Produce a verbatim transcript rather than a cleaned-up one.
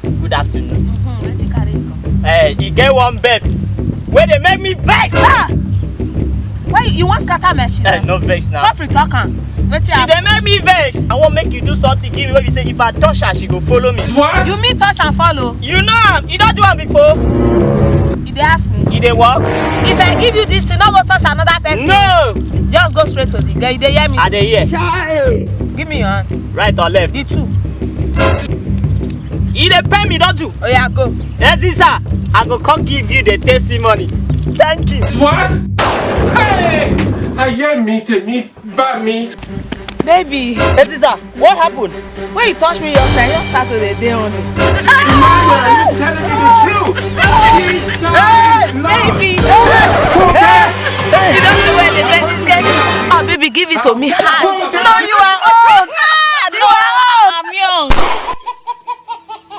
Good afternoon. Hmm, wetin carry you come? Eh, e get one babe wey dey make me vex. Ah! Why you wan scatter my shit? Eh, no vex now. Sofri talk am. Wetin She happen? dey make me vex. I wan make you do something give me wey be say if I touch her, she go follow me. You mean touch and follow? You know am. You don do am before. You dey ask me? E dey work. If I give you this thing, no go touch another person. No. Just go straight to the girl. You dey hear me? I dey hear. Give me your hand. Right or left? The two. E dey pain me, don do. Oya, go. Eziza, I go come give you the testimony. Thank you. What? Hey! Ayé mi, tèmi bá mi. Baby, Eziza, what happened? When you touch me yesterday, I just start to dey dey on it. Emmanuel, are you telling me the truth? Jesus is Lord. Baby. You don't know where they get this kind. Ah, baby, give it to me hard. No, you are old.